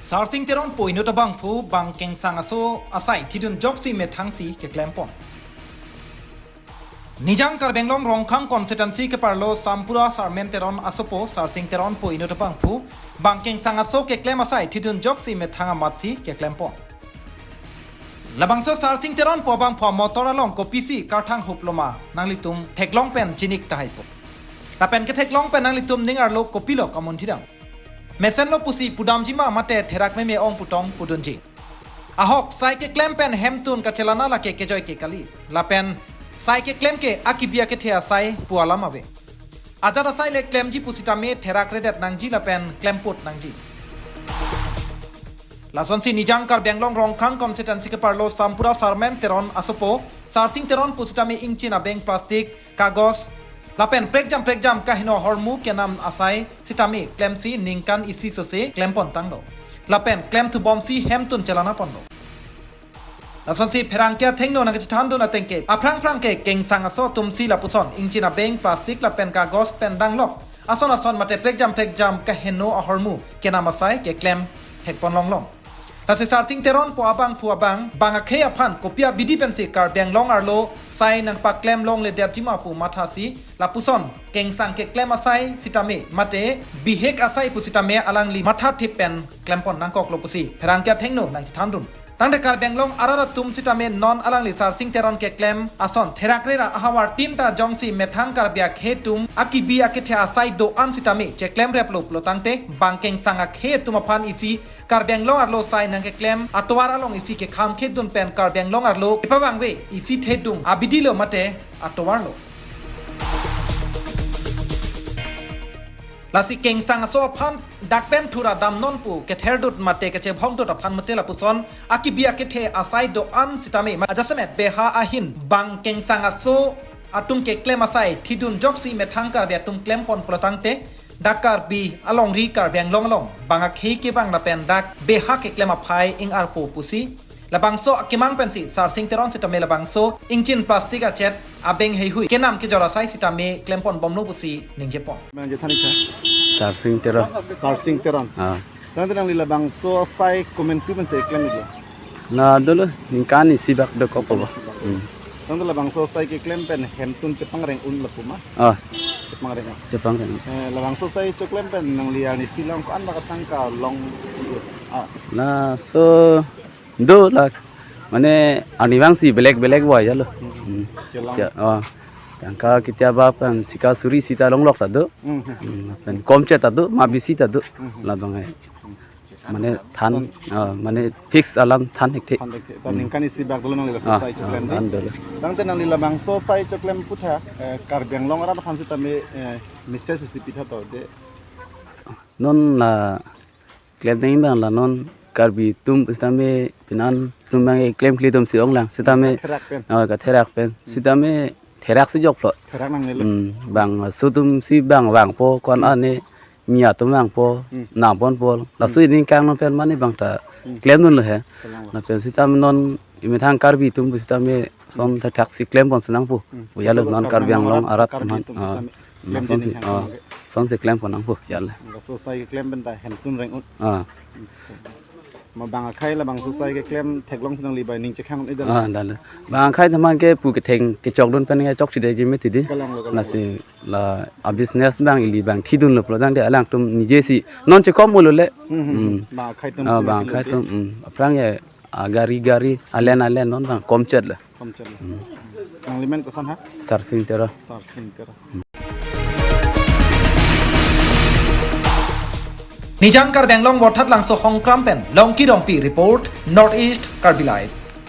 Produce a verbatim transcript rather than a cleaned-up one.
Sarsing Teronpo inut abangphu bang kengsang aso asai thidun joksi methangsi keklempon. Nijang Karbi Anglong Rongkhang constituency keparlo Sampura Sarmen Teron asopo Sarsing Teronpo inut abangphu bang kengsang aso keklem asai thidun joksi methang amatsi keklempon. Labangso Sarsing Teronpo abangphu amotor along kopisi karthang huploma nanglitum theklong pen chinik tahaipo. Lapen ketheklong pen nanglitum ning arlo kopilo kamunthidam. Mesenlo pusi pudamjima mate therak meme ong putong pudunji. Ahok sai keklem pen hemtun kachelana lake kejoi ke kali. Lapen sai keklem ke akibi akethe asai pu alam ave. Ajat asai le klemji pusitame therak redet nangji lapen klemput nangji. Lasonsi Nijang Karbi Anglong Rongkhang constituency keparlo Sampura Sarmen Teron asopo Sarsing Teron pusitame ingchin abeng plastic, kagos, lapen prekjam prekjam kaheno ahormu kenam asai sitame klemsi ningkan isi sose klempon tanglo. Lapen klemthubomsi hemtun chelana ponlo. Lasonsi pherangke athengno nangkachethandun atengke aphrang phrang ke kengsang aso atumsi lapuson ingchin abeng plastic lapen kagos pen danglok ason ason mate prekjam prekjam kaheno ahormu kenam asai keklem thekpon longlong. Lasi Sarsing Teronpo abangphu abang bang akhei aphan kopi abidi pensi Karbi Anglong arlo sai nangpaklem longledetjima pu mathasi lapuson kengsang keklem asai sitame mate bihek asai pusitame alangli mathathip pen klempon nangkoklo pusi pherangke athengno nangchethandun. Tangte Karbi Anglong arat atum sitame non alangli Sarsing Teron keklem ason therak rera ahavar tin ta jongsi methang Karbi akhei atum akibi akethe asai do-an sitame cheklem replo pulo tangte bang kengsang akhei atum aphan isi Karbi Anglong arlo sai nangkeklem atovar along isi kekham khedun pen Karbi Anglong arlo ipabangve isi thedung abidilo mate atovarlo. Lasi kengsang aso aphan dak pen thura damnon pu ketherdut mate kechebhokdut aphan mate lapuson akibi akethe asai do-an sitame ma-, ajasemet beha ahin bang kengsang aso atum keklem asai thidun joksi methang Karbi atum klempon pulo tangte dak Karbi alongri Karbi Anglong along bang akhei kevang lapen dak beha keklem aphai ing-arpo pusi labangso akemang pensi Sarsing Teron sitame labangso ingchin plastic achet abeng heihui kenam kejor asai sitame klempon bomlo pusi ningjepon. Nangchethan ik tha? Sarsing Teron. Sarsing Teron. Ah. Tangte nangli labangso asai komantu pensi klem iklo? La dolo ningkan isi bak dokok po ba. Hmm. Tangte labangso asai keklem pen hemtun chepangreng un lapu ma? Ah, Chepangreng un. Chepangreng un. Eh, labangso asai choklem pen nangli arnisi along ko-an bak atangka long? Ah. Laso do la, mane arnivangsi belek belek wajalo. Hmm. Hmm. Kelong. Kya, ah, tangka ketia ba pen sika suri sita longlok ta do. Hmm. Hmm, pen komchet ta do, mabisi ta do. Hmm. Labang ai. Mane than, ah, mane fix alam than thekthe. Than thekthe. Ta ningkan isi bak dolo nangli laso asai choklem di. Ah, than dolo. Tangte nangli labangso asai choklem aphuthak, eh, Karbi Anglong arat aphan sitame, eh, message isi pitha to de. Non la klem nang bang la non Karbi atum sitame penan atum bang klemkle atumsi onglang sitame. Katherak pen. Ah, katherak pen. Hmm. Sitame theraksi joklo. Therak nangnelo. Hmm, bangso atumsi bang vangpo ko-an ane mi atum vangpo, hmm, nangponpo. Laso, hmm, ining kangno pen mane bang ta, hmm, klemdunlo he. Kelang lo. Lapen sitame non imethang Karbi atum sitame son, hmm, thakthaksi klempon si nangpo. Hmm. Pu jalo non Karbi Anglong arat, Karbi atum, ah, sitame. Hmm, klem sonsi, dini ah, hang. Sonsi klempon nangpo jalo. Laso asai keklem pen ta hemtun reng un. Ah. Ma bang akhei labangso asai keklem theklongsi nangli bai ning chekhang un-edetlo? Ah, dalo. Bang akhei thamang ke pu ketheng kechokdun pen ke chokchedetji mati di. Kelang lo, kelang lo. Lasi la a-business bang ili bang thidunlo pulo tangte alangtum nijesi non chekom ulo le. Hmm, hmm, hmm. Hmm. Bang akhei atum, ah, bang akhei atum, hmm. Aphrang ke, ah, gari gari alen alen non bang komchet le. Komchet le. Hmm. Nangli men koson ha? Sarsing Teron. Sarsing Teron. Nijang Karbi Anglong Borthat Langso Hongkram pen Longki Rongpi report, North East Karbi Live.